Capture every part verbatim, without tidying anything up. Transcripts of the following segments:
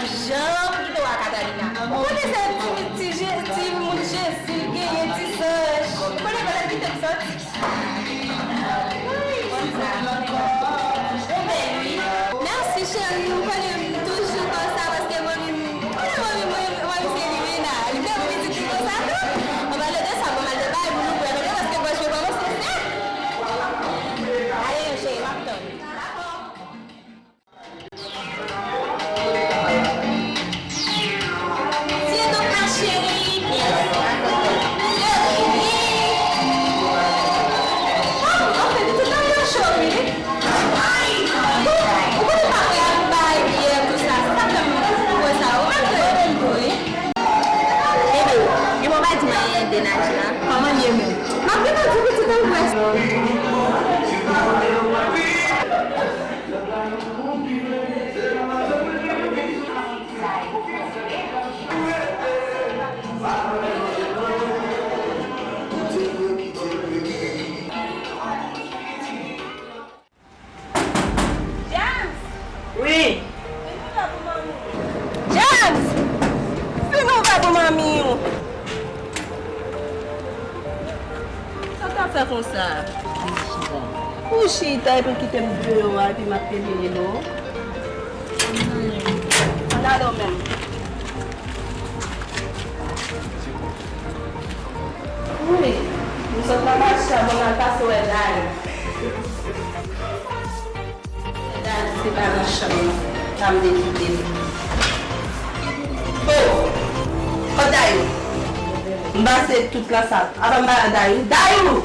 Jan m kite w a Catalina. Ou konnen se ti, ti, je- ti moun Jezi l genyen, ti zanj. Ou konnen kote l kite m soti? Ou bèl, wi. Mèsi, cheri. Ou konnen m toujou konsa, paske mwen menm, ou konnen mwen menm, mwen menm, mwen menm se Limena. Li te yon pitit li konsa tou. An palan de sa, bon, m al te bay pou nou bwè, paske bòs yo kòmanse fèt. Ale, cheri, m ap tann ou. Dakò. Tiye donk ma chérie. Chérie. Oh, anfen, pitit la yo cho, wi. Ou konnen pa wè ak bay byè, tout sa. Se sa k fè m wè sa. Ou menm tou, ou menm tou, wi. Bebe, e bon, pa di mwen e dennaj la. Kòman l ye menm? M ap gentan di pitit an près. James! Wi. Vin ouvè pou manmi w. James! Vin ouvè pou manmi w. Sa w t ap fè konsa? Ou chita epi w kite m deyò a, epi m ap peye dlo. Ann ale w menm. Wi, m sot nan mache a, bon, m al pase wè Dayou. Dayou se pa nan chanm nan, pa m te kite l. Oh! Kot Dayou? M pase tout la sa. Apa m pa wè Dayou? Dayou!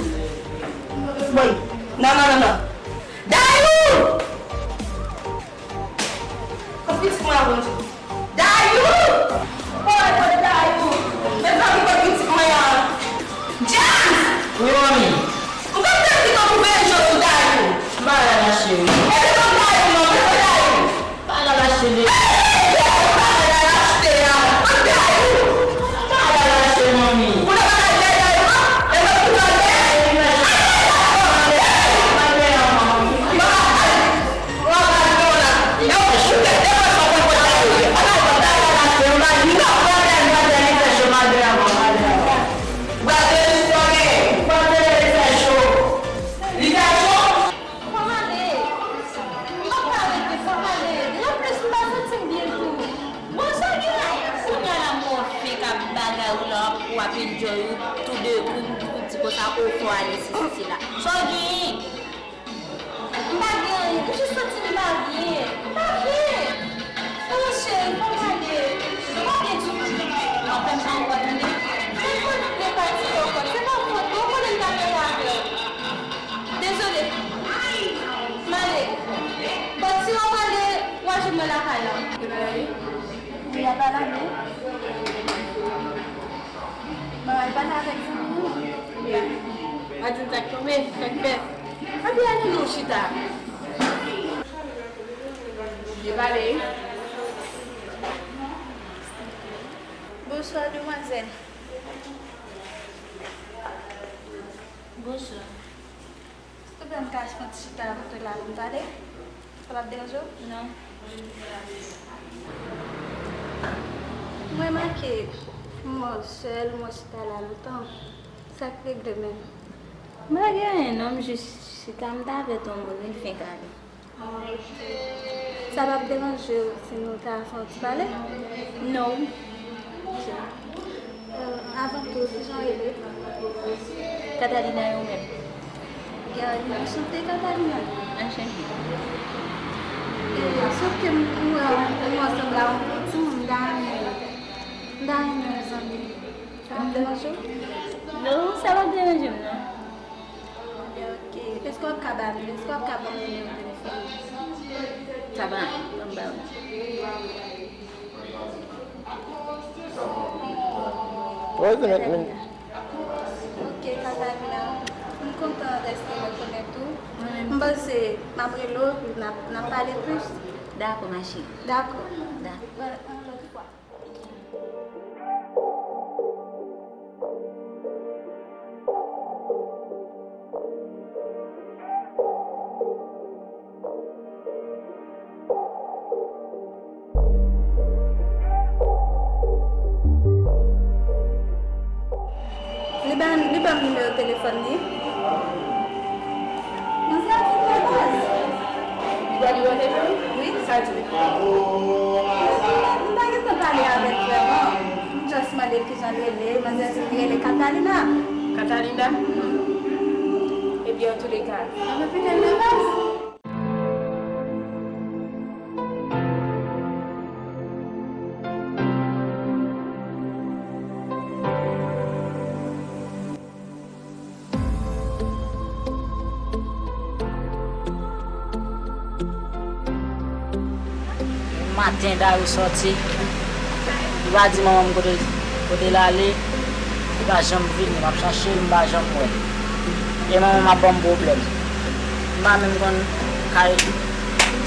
Woy! Non, non, non, non. Dayou! Kot pitit mwen an, Bondye? Dayou! Woy, kot Dayou? Mezanmi, kot pitit mwen an? James! Wi, manmi. Ou konn tèt li tankou Benjo sou Dayou? M pa la, ma chérie. E se tankou Dayou, non, men se Dayou. Pa la, ma chérie. Ey, Dayou, pa la, la achte a. Kot Dayou? Pa la, ma chérie, manmi. Ou nan bagay Dayou, non? E mwen ki tande? Ey, ma chérie. Ey, Dayou! Ey, Dayou! Kounye a la m wè w fenk ap bagay ou la, w ap enjoy ou, toudenkou, m di konsa, ou fò ale sesi sela. Sa w genyen? M pa gen anyen, m jis santi m pa byen. M pa byen. Oh, cheri, fò m ale. M pa byen ditou. Anfen, m pa ankò tande. Men fò nou byen pati ankò. Se pa fòt mwen, ou konnen m ta mele avè w. Dezole. M ale. Bon, si w ap ale, w a jwenn mwen lakay la. Wi, ap ale. Bon, al pale avèk zanmi w. Wi. Pa di m sa k tonbe, sa k fèt. Ann ale non, chita. Byen pale. Bonswa, demwazèl. Bonswa. Silvouplè, m ka fè yon ti chita kote la pou m pale? Sa p ap deranje w? Non. Mwen make m wè w sèl, m wè w chita la lontan. Sa k regle menm? M pa gen anyen non, m jis chita, m t avèk yon moun, wi, l fenk ale. Sa p ap deranje w si nou ta fè yon ti pale? Non. Ok. Euh, avan tou, kijan w rele? Catalina, e ou menm? Bien, anchante, Catalina. Anchante. E, sòf ke m, m wè w, ou ansanm la, yon timoun, m ta renmen, m ta renmen yon zanmi. Sa ap deranje w? Non, sa p ap deranje m, non. Ok. Èske w ap ka ba m, èske w ap ka ban m nimewo telefòn ou? Sa pa, ban m ba ou. Wè, se mèt men. Ok, Catalina. M kontan dèske mwen konèt ou. Mwen menm. M panse m ap rele w, n ap, n ap pale plis. Dakò, ma chérie. Dakò. Dakò. Bon, yon lòt fwa. Telefòn li. Manzè a fin nan baz. Li pral li wè telefòn? Wi. Sa l di? M pa gen tan pale avè l vrèman. M just mande l kijan l rele. Manzè di li rele Catalina. Catalina? Ebyen, antouleka, ann pwofite l nan baz. Maten Dayou sòti, li pa di manman m kote, kote l ale, li pa janm vini, m ap chache l, m pa janm wè l. E manman m ap ban m pwoblèm. M pa menm konn kay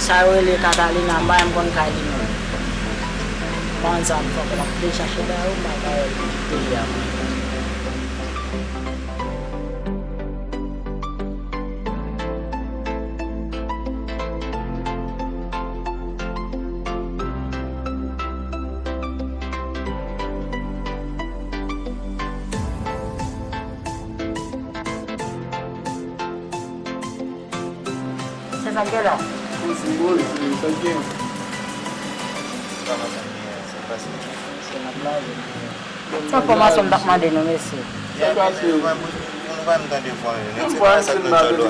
sa yo rele Catalina, m pa menm konn kay li menm. M pa konn sa m fè ankò, m ap vle chache Dayou, m pa ka wè l peyi a. Se sa k gen la? Wi, se bon, se sa k gen. Sa va, sa byen, sa pase. Se la blaze. Se enfòmasyon m t ap mande nou, mesye. Sa pase? Nou pa menm tande vwa yo. Nou pa menm tande vwa yo.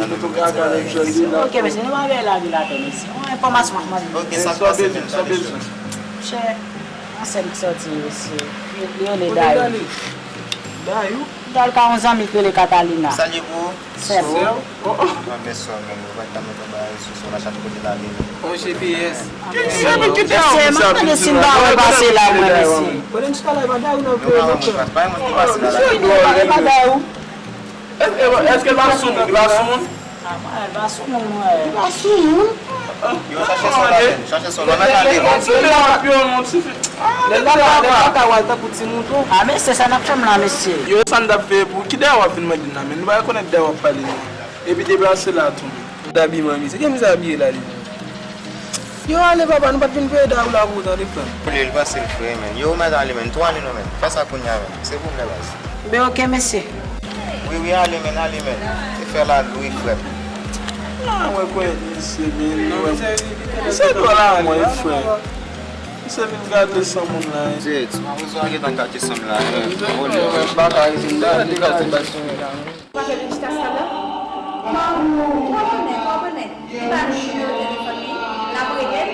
Ok, mesye, nou pa vle lage latè, mesye. Yon enfòmasyon m ap mande nou. Ok, sa pase menm, sa bezwen. Chè, yon sè m ki sòti, mesye. Li rele Dayou. Dayou? Dayou ka yon zanmi ki rele Catalina. Sa l ye pou ou? Sè m. Sè w? Oh, oh. Mwen, men sè w menm, ou pa t ka mete yon bagay sou sou la chat kote l ale menm. On G P S. Ki sè men ki ta w sa pou di la? Mwen pa wè pase la, mwen, mesye. Kote m chita la, e pa Dayou nan vle non. Mesye, e pa Dayou. Èske, èske l pa sou moun? Li pa sou moun? Ah, mwen, li pa sou moun, mwen. Li pa sou moun? Yo, chache sou la, chache sou la, nan kale. Ti lè w ap yon moun, ti fi. Lè l la, lè l la ka wè l tankou timoun tou. Ah, mesye, sa n ap fè m la, mesye? Yo, sa n t ap fè pou ki Dayou w ap vin mande n la, men nou pa rekonèt Dayou w ap pale non. Epi deplase la tou. Dabi manmi, se gen mize abiye la li. Yo, ale papa, nou pa t vin veye Dayou la pou ou tande frè m. Li, li panse l fre, menn. Yo, ou mèt ale, menn. Tou ale non, menn. Fè sa kounye a, menn. Se pou vle baz. Ben, ok, mesye. Wi, wi, ale, menn, ale, menn. Se fè la lwi, frè m. Ah, mwen kwè misye, menn, mwen. Se dwòl a mwen, frè. Misye vin gade san moun la, hein. Dirèk, mwen gentan gade san m la, hein. Olè, mwen pa ka rete m gade, gade baz. Ou pa fè vin chita stab la? Kòman, kòman, kòman? Li ba nou nimewo telefòn li, n ap rele l.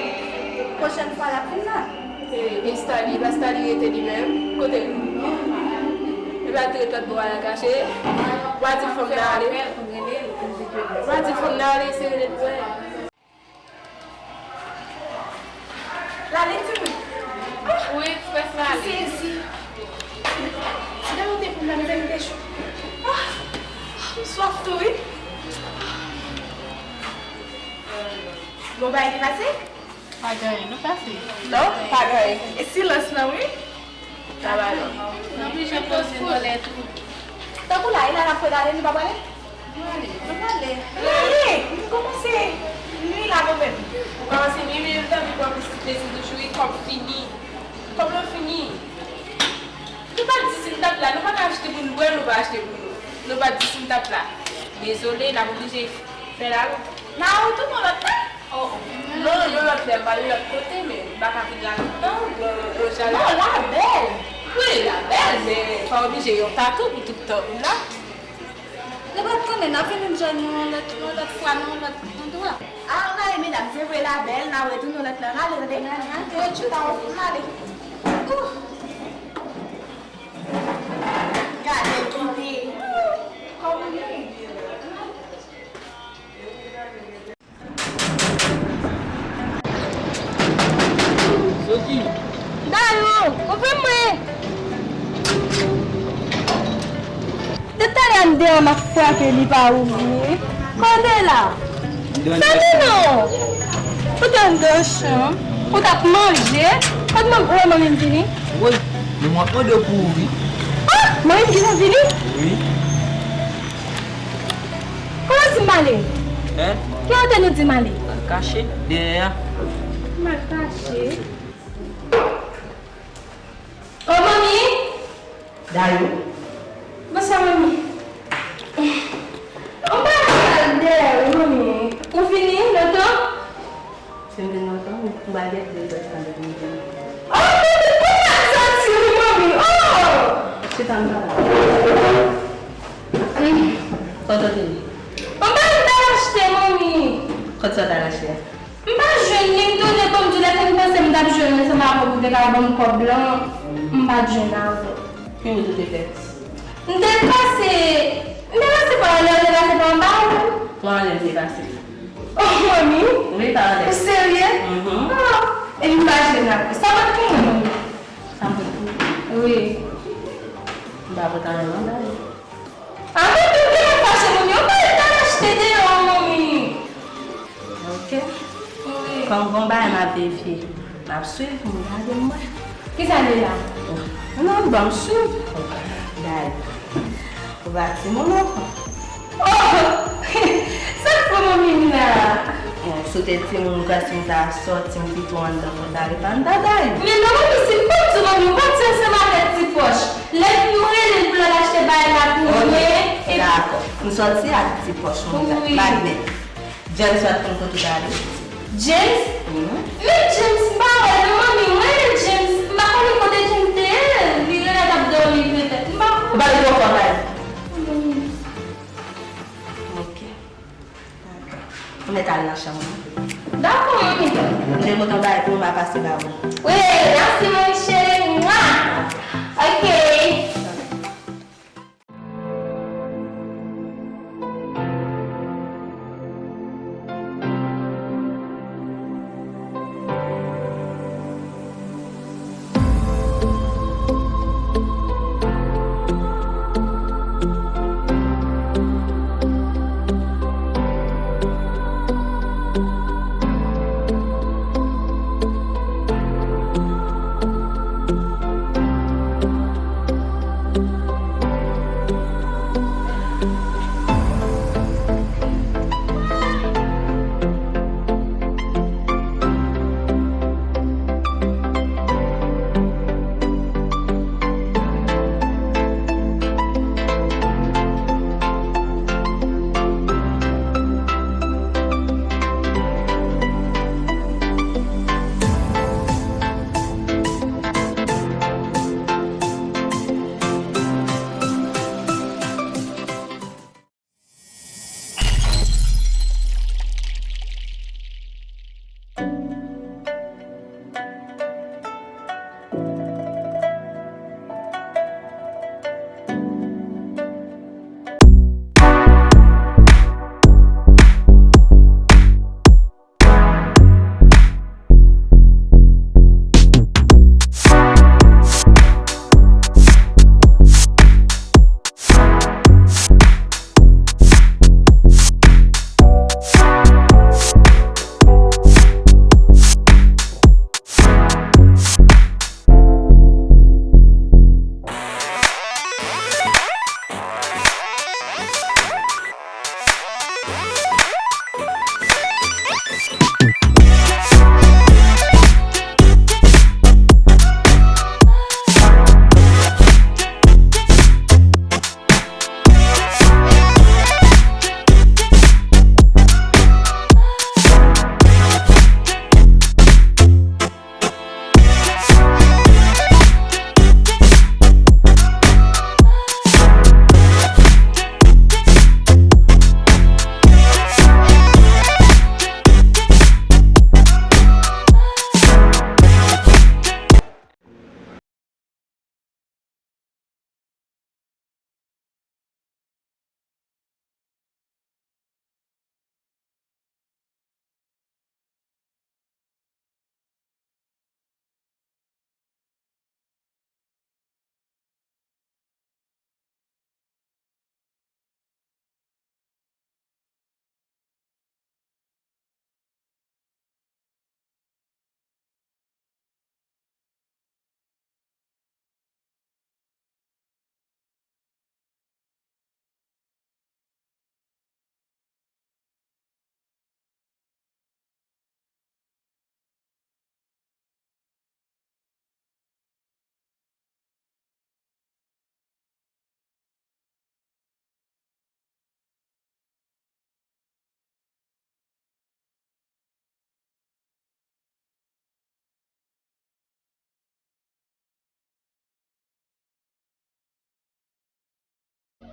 Pwochèn fwa l ap vin la. E, e Stali, e pa Stali rete li menm. Kote l? E pa l te ret lòt bò a l al kache. W a di fanm nan ale. W a di fanm nan ale, se rele l pou wè. Lale, timoun. Wi, frè Lale. Sezi. Si Dayou te pou m la, mezanmi, te cho. Ah, m swaf tou, wi. Bon, bagay te pase? Pa gen anyen, nou pase. Non, pa gen anyen. E silans lan, wi. Sa va non. Nou oblije poze nou lè tou. Tankou la, e la n ap pral ale, nou pa prale? Nou ale. Nou prale. Nou ale. M kòmanse nwi la mwen menm. Ou kòmanse nwi, men m t anvi pran plis ti plezi toujou, wi, kòb fini. Kòb lan fini. Nou pa t di si n t ap la, nou pa ka achte pou n bwè, nou pa achte pou nou. Nou pa t di si n t ap la. Dezole, n ap oblije fè la. N a retounen yon lòt lè. Oh, oh. Non, yon lòt lè, m pral yon lòt kote, men m pa ka vin la toutan, yon, yon, yon jan la. Non, la bèl. Wi, la bèl, men pa oblije yon tatou pou tout tan vin la. Nou pa t konnen, n ap vin jwenn yon lòt, yon lòt fwa, nan yon lòt andwa. A, ann ale, medam, se vre, la bèl, n a retounen yon lòt lè, n ale, tande? Mwen, tchou, ta wè, n ale. Ouh. Gade l kite. Kòman li ye? Dayou, ouvri mwen! Depi talè a m deyò m ap frape, li pa ouvri. Kote la? Fèmen non! Ou te anndan chanm, ou t ap manje, kote manmi, ou wè manmi m vini? Wi, men mwen ap mande w pou ou wi. Ah! Manmi m gentan vini? Wi. Kòman w di m ale? Hein? Ki kote nou di m ale? M al kache dèyè a. M al kache. Oh, manmi! Dayou. Bonswa, manmi. Kote w te ye? Mwen pa t al achte, manmi. Kote sa w t al achte a? M pa jwenn li, m tounen, ban m di w, lè ke m panse m t ap jwenn ansanm avè w pou te ka ban m kòb lan, m pa t jwenn avè w. Ki wout ou te fè? M te pase, m te pase pa anlè, ou te pase pa anba ou. Pa anlè m te pase. Oh, manmi? Wi, pa anlè. Ou serye? Mhm. Oh, epi m pa jwenn avè w. Sa pot pou mwen, manmi? Sa pot pou mwen? Wi. M pa pot anyen non, dayè. A, manmi, ou genlè fache, manmi. Ou pa t al achte deyò, manmi. Ok. Wi. Kòm gon bagay m ap verifye, m ap swiv, m gade m wè. Kisa li la? Non, ban m swiv. Dayè. Ou pa timoun ankò. Oh! Sa k fè manmi m la? Bon, si w te timoun, ou kwè si m ta sòti, m kite w anndan, fò w ta repann dayè. Men non, manmi, si m pa t di manmi, ou pa t ansanm avèk ti pòch. Lè m rele l pou l al achte bagay la pou mwen, epi dakò. M sòti ak ti pòch mwen, wi, bagay. James pa t konn kote w t ale. James? Mhm. Men James, m pa wè l non, manmi. Mwen rele James, m pa konnen kote James te ye. Li genlè t ap dòmi petèt. M pa konnen. Ou pa t twò fò, Mari? Wi, manmi. Ok. Ou mèt al nan chanm ou. Dakò, manmi. M te pote yon bagay pou ou, m a pase ba ou. Wi, mèsi, manmi cheri. Mwa. Ok.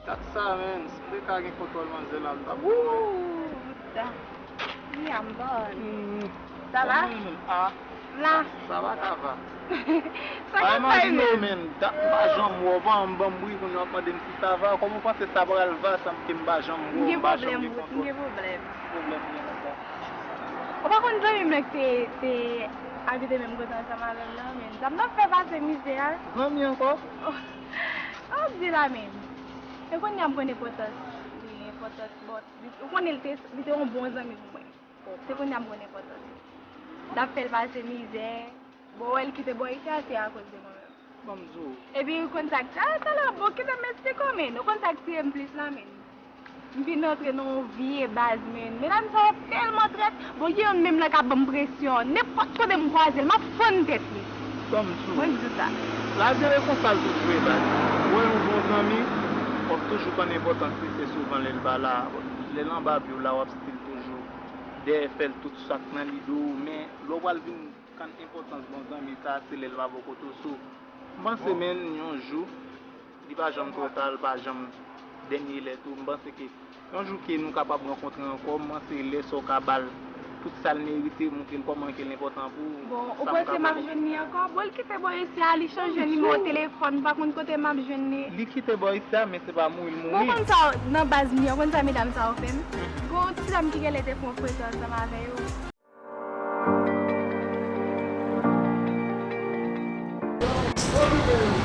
Dat sa, menn, si m te ka gen kontwòl manzè la, m t ap goumen. Wouta. Li a m bòn. Sa va? Kòman menm? Ah, la. Sa va, sa va. Sa k ap fè menm? Imajine w, menn, dat m pa janm wè w, ban m, ban m bri, kounye a w ap mande m si sa va. Kòman w panse sa pral va san ke m pa janm wè w, m pa janm gen kontwòl? M gen pwoblèm, m gen pwoblèm. Ki pwoblèm ou gen konsa? Ou pa konn zanmi m nan ki te, te abite menm kote ansanm avè m nan, menn. Sa m t ap fè pase mizè a. Zanmi ankò? Oh, oh, di la menm. E kounye a m konn enpòtans li, enpòtans, bon, li, ou konnen li te, li te yon bon zanmi pou mwen. Se kounye a m konn enpòtans li. L ap fè l pase mizè. Bon, wè l kite bò isi a, se akoz de mwen menm. Ban m di w. Epi ou konn sa k, ah, talè, bon, kite m esplike w, menn. Ou konn sa k tiye m plis la, menn. M vin antre nan yon vye baz, menn. Medam sa yo tèlman trèt. Bon, gen youn menm la k ap ban m presyon. Nenpòt kote m kwaze l, m ap fann tèt li. Ban m di w. Mwen k di w sa. Lavi a e konsa l toujou ye, baz. Ou wè yon bon zanmi, w ap toujou konn enpòtans li, se souvan lè l pa la. Lè l anba pye w la, w ap still toujou dèyè fè l tout sa k nan lide w, men lè w pral vin konn enpòtans bon zanmi sa, se lè l pa bò kote w. So, m panse, menn, yon jou, li pa janm twò ta, l pa janm dènye lè tou. M panse ke yon jou ke nou kapab rankontre ankò, m panse lè sa w ka ba l tout sa l merite, montre l kòman ke l enpòtan pou ou. Bon, ou panse m ap jwenn li ankò? Bon, l kite bò isi a, li chanje nimewo telefòn, m pa konn kote m ap jwenn li. Li kite bò isi a, men se pa mouri l mouri. Bon, ou konn sa, nan baz m ye, ou konn sa medam sa yo fè m? Gon ti dam ki genlè te fè yon frèt ansanm avè yo.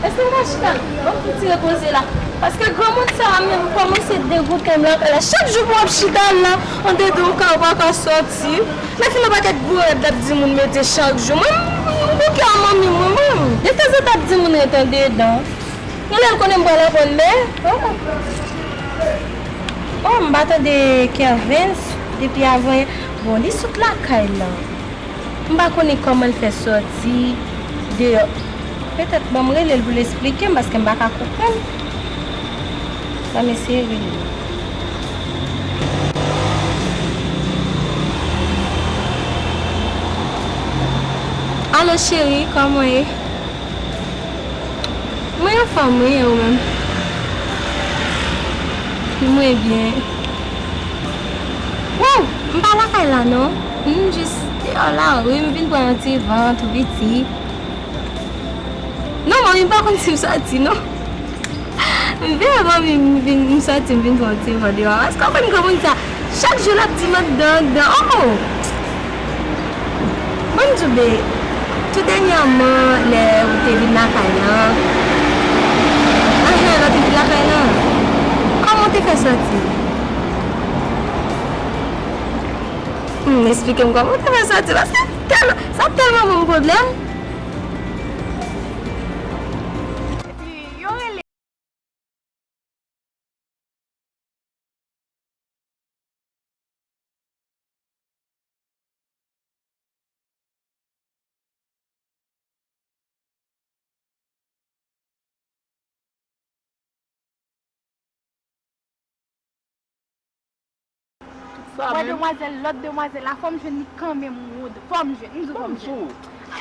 Èske m ka chita? Ban m fouti repoze la. Paske granmoun sa a menm kòmanse degoute m lakay la. Chak jou pou w ap chita la, anndedan yon kay ou pa ka sòti. Nan fin yon pakèt gwo rad l ap di moun mete chak jou. Mwen, m bouke a manmi mwen, mwen. Detanzantan ap di moun ret anndedan. Yon lè l konnen m pral aprann, men, oh. Oh, m pa tande Kervens depi avan yè. Bon, li sot lakay la. M pa konnen kòman l fè sòti deyò. Petèt ban m rele l pou l esplike m, paske m pa ka konprann. Ban m eseye rele l. Alo, cheri, kòman w ye? Mwen anfòm, wi, e ou menm? Mwen byen. Wouw! M pa lakay la, non. M jis deyò la, wi, m vin pran yon ti van tou piti. Non, manmi, m pa konn si m sòti, non. M veye manmi, m vin, m sòti, m vin pran yon ti van deyò. Paske w konn granmoun sa, chak jou l ap di m anndan, anndan. Oh! Ban m di w, be, tou dènyèman, lè ou te vin lakay lan, anyen, lè w te vin lakay lan, kòman w te fè sòti? Hmm, esplike m kòman w te fè sòti, paske tèlman, sa tèlman ban m pwoblèm. Epi, yo rele Tout sa menm. Wè demwazèl, lòt demwazèl la, fò m jwenn li kanmenm, Wood. Fò m jwenn, m di w fò m jwenn.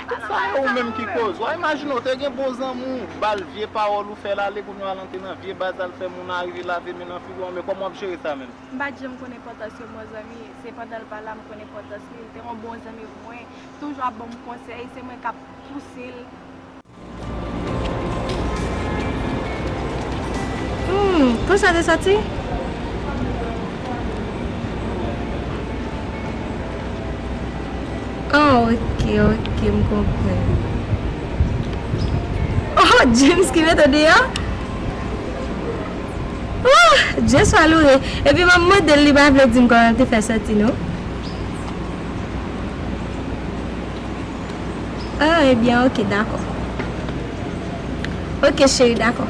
Tout sa e ou menm ki koz. W a imajine w te gen bon zanmi w, ba l vye pawòl ou fè l ale, kounye a l antre nan vye baz al fè moun arive lave men nan figi w, men kòman w ap jere sa menm? M pa t janm konn enpòtans yon bon zanmi, se pandan l pa la m konn enpòtans li, li te yon bon zanmi pou mwen, toujou ap ban m konsèy, se mwen k ap pouse l. Hmm, konsa te sòti? Oh, ok, ok, m konprann. Oh, James ki mete w deyò? Oh, James maloure. Epi m ap mande l, li pa vle di m kòman l te fè sòti, non. Ah, ebyen, ok, dakò. Ok, cheri, dakò.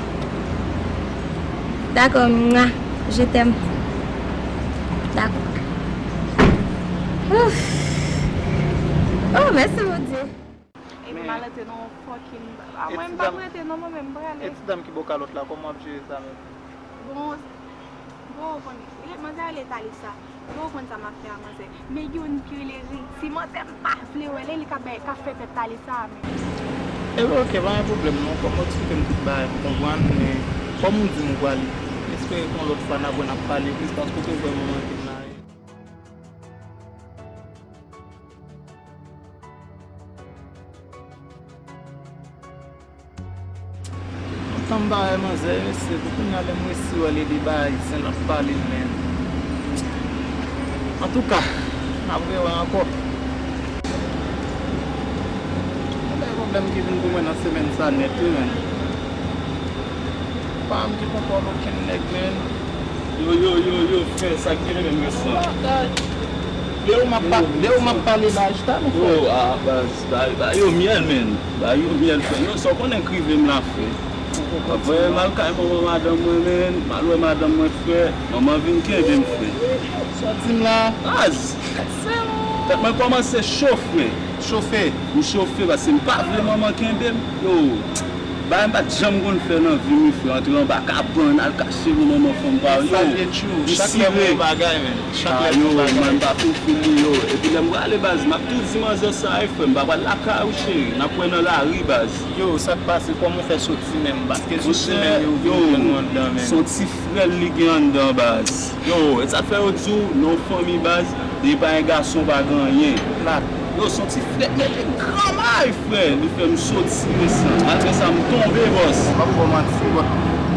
Dakò, mwa, je t'aime. Dakò. Ouf. Oh, mèsi, Bondye. Epi m al antre nan yon fucking, a mwen, m p ap rete non, mwen menm, m prale. E ti dam ki bò kalòt la, kòman w ap jere sa menm? Bon, bon, ou konnen, manzè rele Talisa. Bon, ou konn sa m ap fè a, manzè. Men gen youn ki rele Riti, manzè, m pa vle wè l, e li k ap bay, k ap fè tèt Talisa a menm. Ebyen, ok, pa gen pwoblèm non. Fò m eksplike m tout bagay pou w konprann, men kòm ou di m ou prale, Espere ke yon lòt fwa n ap wè, n ap pale plis, paske w te vrèman manke m la wi. Antan m pa wè manzè, mesye, pou kounye a lè m resi wè l ede bay, se l ap pale, men. Antouka, n ap rewè ankò. Gen de pwoblèm ki vin pou mwen nan semèn sa nèt wi, men. Pa m ki kontwòl okenn nèg, men. Yo, yo, yo, yo, frè, sa k gen menm resan? Bagay. Lè w m ap pa-, lè w m ap pale la, chita non, frè. Yo, ah, baz, ba, ba yo myèl, men. Ba yo myèl, frè. Yo, sa w konnen k rive m la, frè. Anfen, m al kay manman madanm mwen, men. M al wè madanm mwen, frè. Manman vin kenbe m, frè. Sa w di m la? Baz. Tèt mwen kòmanse cho, frè. Chofe. M chofe, paske m pa vle manman kenbe m. Yo. Bagay m pa t janm konn fè nan vi m wi, frè, antre anba kabann, al kache pou manman fanm pa yo. Sa vye tchou. Chak lè m yon bagay, men. Chak lè m yon bagay. Ah, yo, man, m pa fin fil li, yo. Epi lè m prale, baz, m ap tou di manzè sa, wi, frè, m pa pral lakay ou, cheri. N ap wè nan lari, baz. Yo, sa k pase? Kòman w fè soti menm? Paske soti menm, yo, yo, vin jwenn ou anndan, men. Se yon ti frè l li gen anndan, baz. Yo, e sa k fè yo di w, nan yon fanmi, baz, depi pa gen gason, pa gen anyen. Plat. Yo, se yon ti frèt mete granmay, frè. Li fè m soti resan. Malgre sa, m tonbe, bòs. M ap ba w manti, bòs.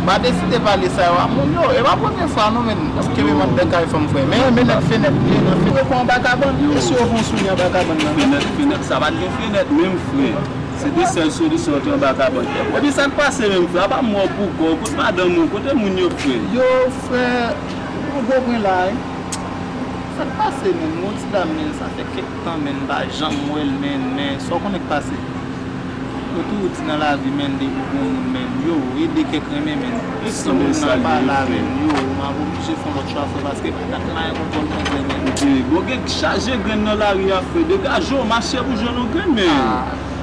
M pa t ezite pale sa yo a moun yo. E pa premye fwa, non, men. Y ap kenbe m anndan kay fanm, frè. Men, men nèt fenèt, men nan fenèt. Yo, pran anba kabann. Yo. E si yo fè yon souli anba kabann nan? Fenèt, fenèt, sa pa t gen fenèt, menm, frè. Se te sèl solisyon an, te anba kabann. Epi sa k pase menm, frè? Apa m wè w pou kò w, kote madanm ou, kote moun yo, frè? Yo, frè, yon gwo pwen la, wi. Sa k pase menm? Yon ti dam, men, sa fè kèk tan, men, m pa janm wè l, men, men, sa w konnen k pase? Yo toujou di nan lavi, men, depi w gon moun, men, yo, ede kèk renmen, men, si moun nan pa la, men, yo, m ap oblije fè yon lòt chwa, frè, paske pa t la yon kontwòl manzè, men. Bon, gen chaje grenn nan lari a, frè. Degaje w, mache pou jwenn yon grenn, men.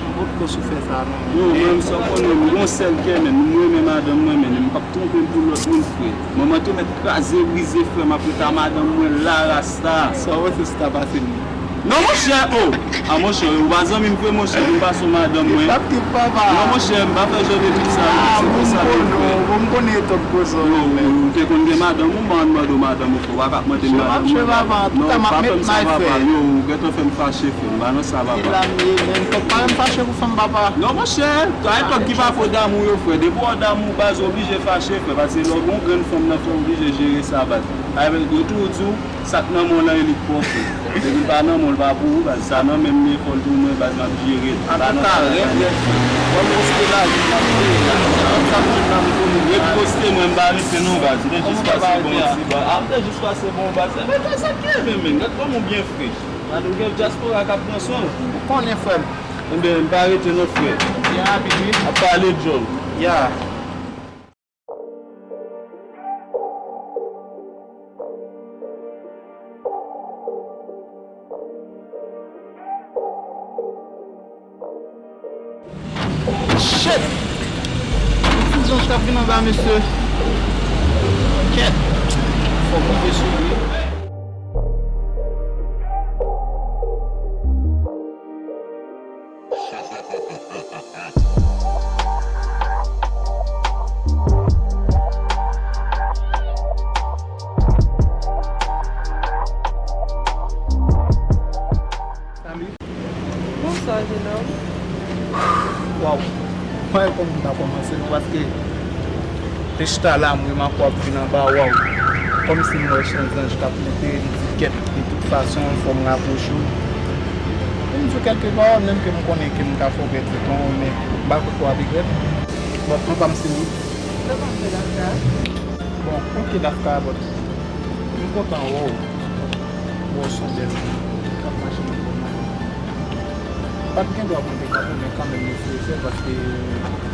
M potko sou fè sa, non. Yo, mwen, sa w konnen, m gon sèl kè, men. M renmen madanm mwen, men. M p ap twonpe m pou lòt moun, frè. Manman te mèt kraze brize, frè. M ap ret a madanm mwen la, rasta. Sa w panse si ta pase m? Non, monchè, o. A, monchè, ou pa zanmi m vre, monchè, pou m pase w madanm mwen. Tap ki papa. Non, monchè, m pa fè jan de tip sa, non, se konsa, men, frè. Bon, m konnen, bon, m konnen e tòp koze w, men. Ou te konn gen madanm ou, m pa konn mande w madanm ou, frè. Ou pa ka ap mande m madanm mwen. Antouka, m ap met may, frè. Yo, ou gentan fè m fache, frè. M pa nan sa, papa. E la m ye, men, fòk pa fè m fache pou fanm, papa. Non, monchè, sa e tòg ki pa fo damou yo, frè. Depi w damou, baz, oblije fache, frè, paske lè w gen yon grenn fanm nan, frè, oblije jere sa, baz. Yo toujou di w, sa k nan men w lan, e li k pran, frè. Depi l pa nan men w, l pa pou ou, baz. Sa nan men m, men fò l pou mwen, baz, m ap jere. Antouka, rèd, rèd, frè. Bon, poste la, wi, m ap jere la. Sa mwen, nan m konnen. Ret poste mwen, m pa rete non, baz. M te jis pase bon ti ba. A, m te jis pase bon, baz. Ebyen, sa k gen, men, men. Gad kòman w byen fre. Gade, ou gen dyaspora k ap pran swen w. Ou konnen, frè m. Ebyen, m pa rete non, frè. Byen rapid, wi. Ap pale djòl. Ya. Shit! Ti zanj k ap vin anba, mesye. Kèt! Fò m rive sou li. Salut. Bonswa, jenòm. Waw. Mwen konn m ta kòmanse non, paske te chita la, m remake w ap vin anba, waw. Kòmsi m wè se yon zanj k ap monte, m di kèt, de tout fason, fò m rapwoche w. Pou m di w kèlke pawòl, menm ke m konnen ke m ka fè w pèdi tan w, men m pa kwè ke w ap regrèt. Bon, anba m se li. Kòman se Dafka? Bon, oke, Dafka, bon. M kontan wè w. Wè w se yon bèl fi. K ap mache nan bon mari. M pa t gen dwa pran dekapo, men kanmenm m eseye fè l paske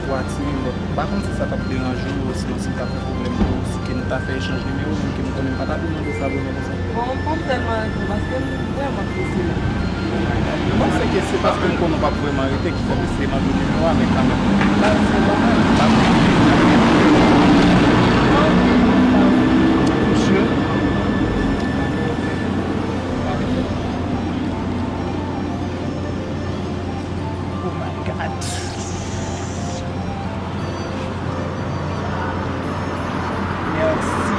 w atire m. Bon, m pa konn si sa t ap deranje w, osinon si l t ap yon pwoblèm pou w, si ke n ta fè echanj nimewo, men ke m konnen m pa ta dwe mande w sa bonè konsa. Bon, m p ap tèlman rete paske m vrèman prese la. M panse ke se paske m konnen w p ap vrèman rete ki fè m eseye mande w nimewo a, men kanmenm. Mesye. Oh my God. Mèsi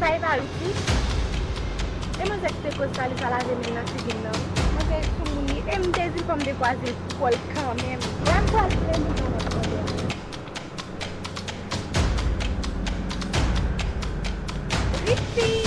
Sa e pa Ricky? E manzè ki te koz sa, li pa lave men l nan figi l nan. Manzè e soumoun li. E m dezi l fò m dekwaze l pou kò l kanmenm. Wè m pral plenn ou nan lòt kote. Ricky!